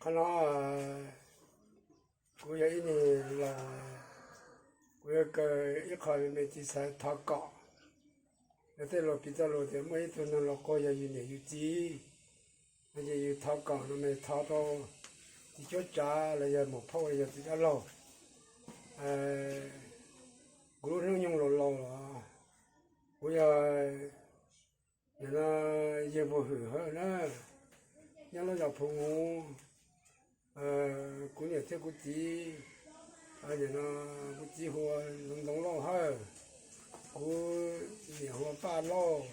Qhov no kuv yog ib niag los, kuv yuav kaw ib qho me ntsis xav thov kom yog tej laus piv txoj lus tias muaj ib tug neeg los quas yog yus niam yus txiv, no ces yus thov kom no mas thov rau txiv cuab tsav los yog muam phauj los yog txiv dab laug. Kuv lub hnub nyoog laus laus los kuv yog nim no yawg Npuag Hwm Hawj na, nyob lub zos Phu Mus. Kuv niam thiab kuv txiv, nim no kuv txiv hu ua Ntxoov Lauj Hawj, kuv niam hu ua Paj Lauj,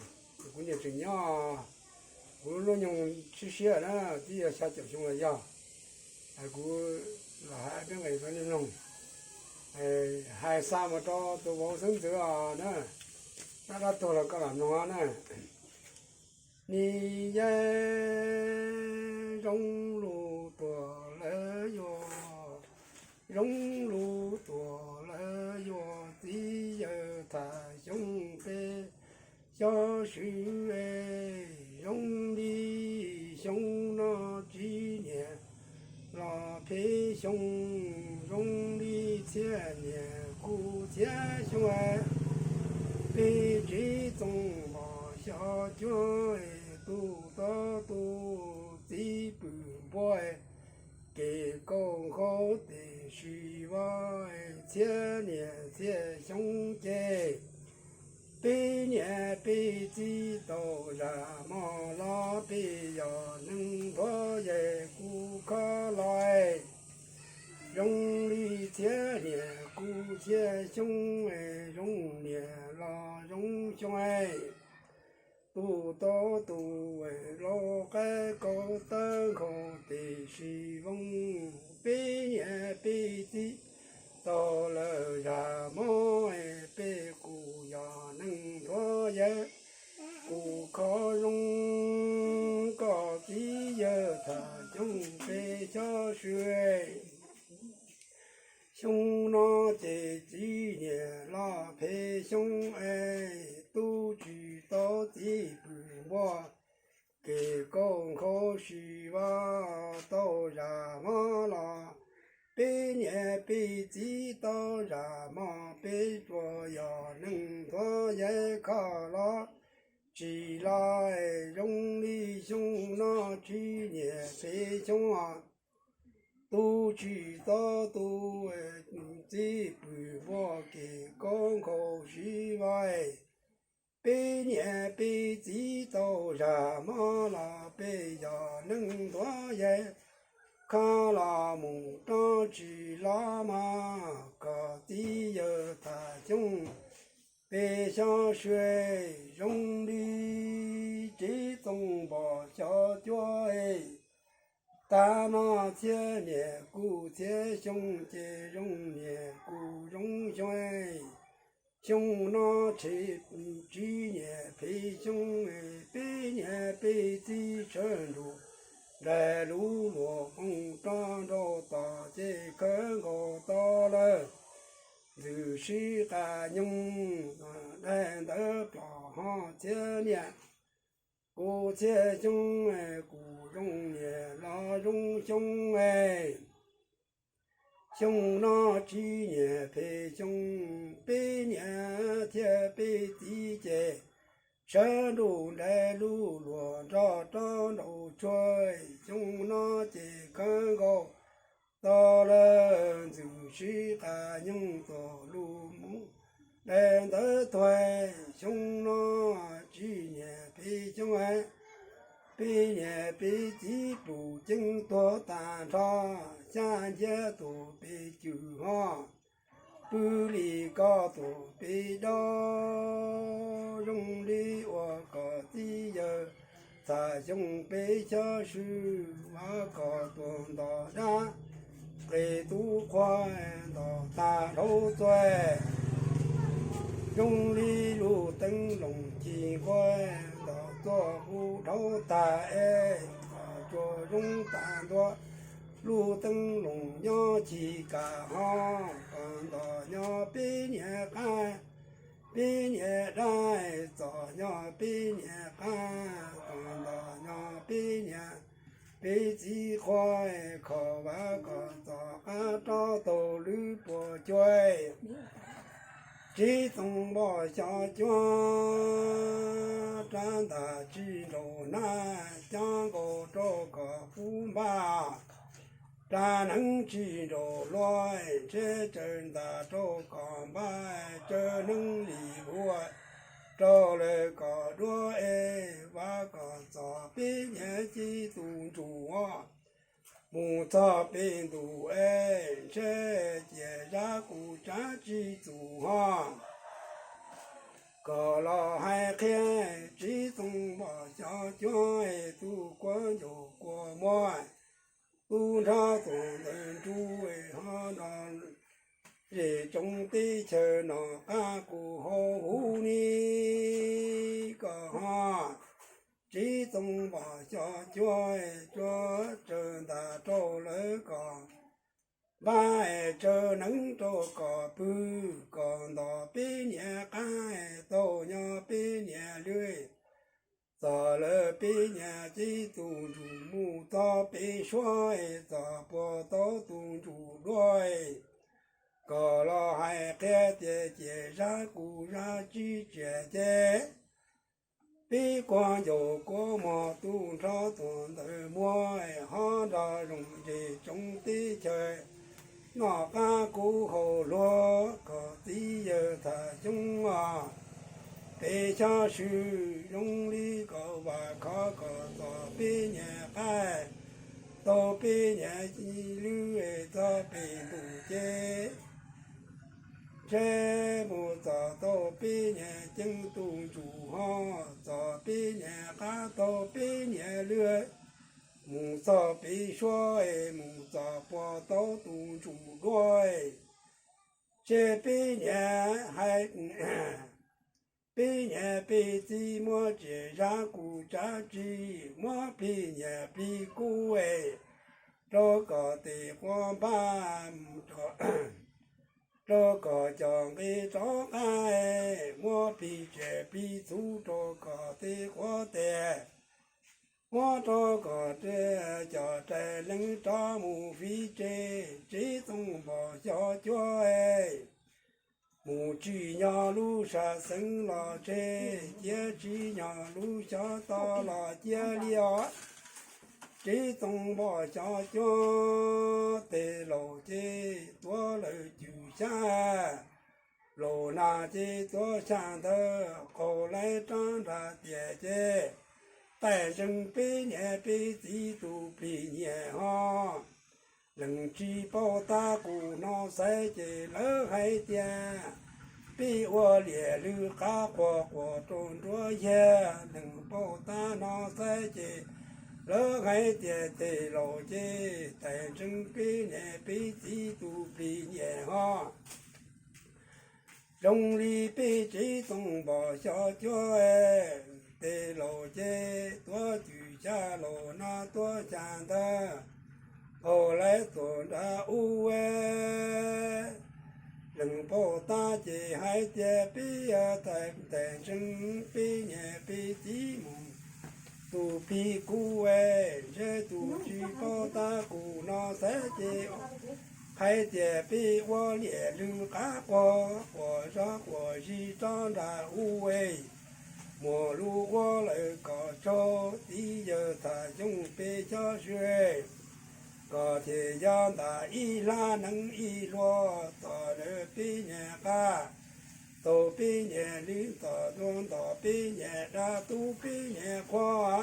kuv niam tseem nyob. Kuv lub hnub nyoog siab siab na, twb yog xya caum xyoo los yog. Kuv los hais peb nqe rau nej mloog, hais xa mus rau tus vauv xeeb ntxwv os na, dab dab tuag los koj lam mloog na. Nim yeej zoo lus tuaj lawv yuav, zoo lus tuaj lawv yuav txiv yawg tham xyoo peb xyob swb. Zoo li xyoo no tsib niam los peb xyoo, zoo li txhiab niam kuj txhiab xyoo. Peb tsev txoos npog xyov cuab, tus tob tus txiv pwm npua, kev kauj nkaus tes sis vov, txhiab niam txhiab xyoo ces peb niam peb txiv tau zam mog los peb yog neeg nthuav yeej kuj khob los. Zoo li txhiab niam kuj txhiab xyoo, zoo niam los zoo xyoo. Tus tob tus lau qaib kaus tawb nkhaus tes sis voo, peb niam peb txiv tau lawm zam mog, peb kuj yog neeg nthuav yeej kuj khob zoo, koj txiv yawg tham xyoo peb xyob swb. Xyoo no ces tsib niam los peb xyoo es, tub tsis tau txiv pwm npua, kev kauj nkaus sis vov tau zam mog los, peb niam peb txiv tau zam mog, peb tsuas yog neeg nthuav yeej khob los. Tsis los zoo li xyoo no tsib niam peb xyoo, tub tsis tau tus txiv pwm npua, kev kauj nkaus sis vov. Peb niam peb txiv tau zam mog los, peb yog neeg nthuav yeej khob los mus rau tsis los mog, koj txiv yawg tham xyoo peb xyob swb. Zoo li tsev txoos npog xyov cuab, tag no txhiab niam kuj txhiab xyoo ces zoo niam kuj zoo xyoo. Xyoo no tsib niam peb xyoo, peb niam peb txiv sawv nrug nraim lub luag qoo rov nraud tos ces khawb nkaus tau lawm ntxwm sib qas nyoog, daim ntawv plos ho txhiab niam kuj txhiab xyoo, kuj zoo niam los zoo xyoo. Xyoo no tsib niam peb xyoo, peb niam thiab peb txiv ces sawv nrug nraim lub luag nrog rov nraud tsuag. Xyoo no ces khawb nkaus tau lawm ntxwm sib qas nyoog tuaj lug mus daim ntawv tuag. Xyoo no tsib niam peb xyoo, peb niam peb txiv pum ceeb tuag tag nrho, xya nciab tuag peb cwm ho pw li koj tuag peb daug. Zoo li uas koj txiv yawg tham xyoo peb xyob swb, mas koj tuag nto dab qis tub qhuav nto tag dhau txuas. Zoo li lub teeb loos ci nquag nto txuas hu dhau tag es, koj tsuas zoo tag ntua lub teeb loos nyob ci kam ho, koj nto nyob peb niam qab, peb niam dab, txom nyob peb niam qab, koj nto nyob peb niam, Txiv qhua kho vav kom txom qab rov taug lwb puas cuag. Txiv Txoos Npos Xyov Cuab rab ntaj tsis nraus hnab, cab nkaus rau kom pub npaj. Rab hneev tsis nraus luag, ntshe tsaws ntaj rau kom npaj, tsaws hneev lim vuag rau lawv kom duab es, vav kom txom peb niam txiv tus ntsuj ho. Mus txog peb ntus es, ntshe ciam zab kuv tsav tsis txus ho. Kom los hais qhia, Txiv Txoos Npos Xyov Cuab es tus kuab ncaus kua muag, tub nrab tuam ntawm ntsuj ho no, zej tsoom teb chaws no qab kuv hauv huv ni kom ho. Txiv Txoos Npos Xyov Cuab es, cuab tsaws ntaj rau lawv kom npaj es, tsaws hneev rau kom pw, kom ntos peb niam qab es, tau nyob peb niam lwj. Txog lawv peb niam txiv tus ntsuj mus txog peb suab es, txog puag tau tus ntsuj duab es, kom los hais qhia tias ciam zab kuv zab tsis tsiam ces, peb kuab ncaus kua muag, tub nrab tuam ntawm muag es, ho nrog zoo zej tsoom teb chaws noj qab kuv hauv luag kom txiv yawg tham xyoob os. Peb xyob swm zoo li kom vam khov kom txom peb niam qab, tau peb niam lwj es, txog peb ntus ces ntshe mus txog tau peb niam ceeb tus ntsuj ho, txog peb niam qab tau peb niam lwj, mus txog peb suab es, mus txog puag tau tus ntsuj duab es, ntshe peb niam hais, peb niam peb txiv muab ciam zab kuv tsav tsis, muab peb niam peb kub es, rau kom tes quav npaj, rau kom cov nqi rov qab, muab peb tsiaj peb txhu rau kom tes quav tes, muab rau kom cov rais leej rov mus fiv tsev. Txiv Txoos Npos Xyov Cuab es, mus tsim nyog lub sab xeev los tseg, cia tsim nyog lub xyov tod los cia li os. Txiv Txoos Npos Xyov Cuab tes laus ces tuav lawm cwm xyab, laus nas ces tuav xya ntawv, qaug lawv rab nrad tiam ces, taij ntseeg peb niam peb txiv tus plig nyiam ho. Leej tsis paub tab kuv hnov xaiv ces lawv hais tias, peb ua liam lwj qab quas quas rau nruab yag. Leej paub tab hnov xaiv ces lawv hais tias, tes laus ces taij ntseeg peb niam peb txiv tus plig nyiam ho. Zoo li peb Txiv Txoos Npos Xyov Cuab, tes laus ces tuav cwm xya, laus nas tuav xya ntawv, qaug lawv tuam nrad ub. Leej paub tab ces hais tias, peb taij ntseeg peb niam peb txiv mus tus plig kub, ntshe tus tsis paub tab kuv hnov xaiv ces hais tias, peb ua liam lwj qab quas quas zog quas zig rov nrad ub. Muaj lus ua lawm kom tsaug, txiv yawg tham xyoob peb xyob swm, kom thiaj yog ntam ib hlab hneev ib hlua, txog lawm peb niam qab, tau peb niam lwj, txog ntom peb niam dab, tub peb niam qhua.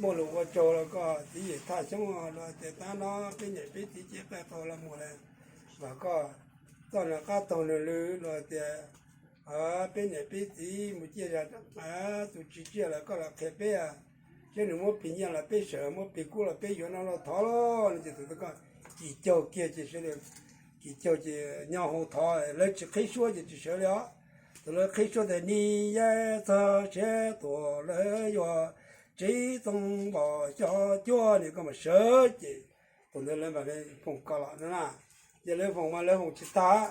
Muaj lus ua tsaug los koj txiv yawg tham xyoob los tias, tab no peb niam peb txiv cev qaij qaug los mus lawm, vam koj txoj nws qab taug nws lw los tias, peb niam peb txiv mus ciaj zas, tus tsis ciaj los koj los qhia peb, thiab nws muab plig nyiaj los peb sawv, muab plig kub los peb yuav no los thov los no ces tus koj cim caug kiag ces sawv daws, cim caug ces nyo hau thov, lawv tsis qhib suab ces tsis sawv li os. Tus lawv qhib suab tias, nim yaib txog siav tuam lawv yuav Txiv Txoos Npos Xyov Cuab ni koj mam sawv ces, tus ntawd lawv mam li foom koj los no na. Ces lawv foom mas lawv foom tsis tag,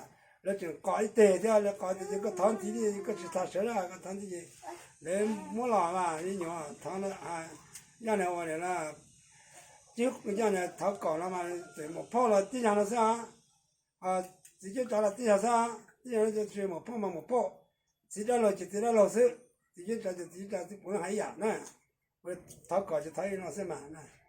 lawv tseem qos ib teg thiab, lawv qos tias, ces koj thov ntxiv, koj tsis txhob sawv lawm, koj thov ntxiv ces lawv muab los mas li nyuam thov, zaj no ua li na, Tsis, thov kom no mas txawm muam phauj los tib yam no xwb. Txiv cuab tsav los tib yam xwb, tib yam no, tsis muam phauj mas muam phauj, txiv dab laug ces txiv dab laug xwb, txiv cuab tsav ces txiv cuab tsav xwb, puav leej hais ib yam na. Thov kom ces thov li no xwb mas.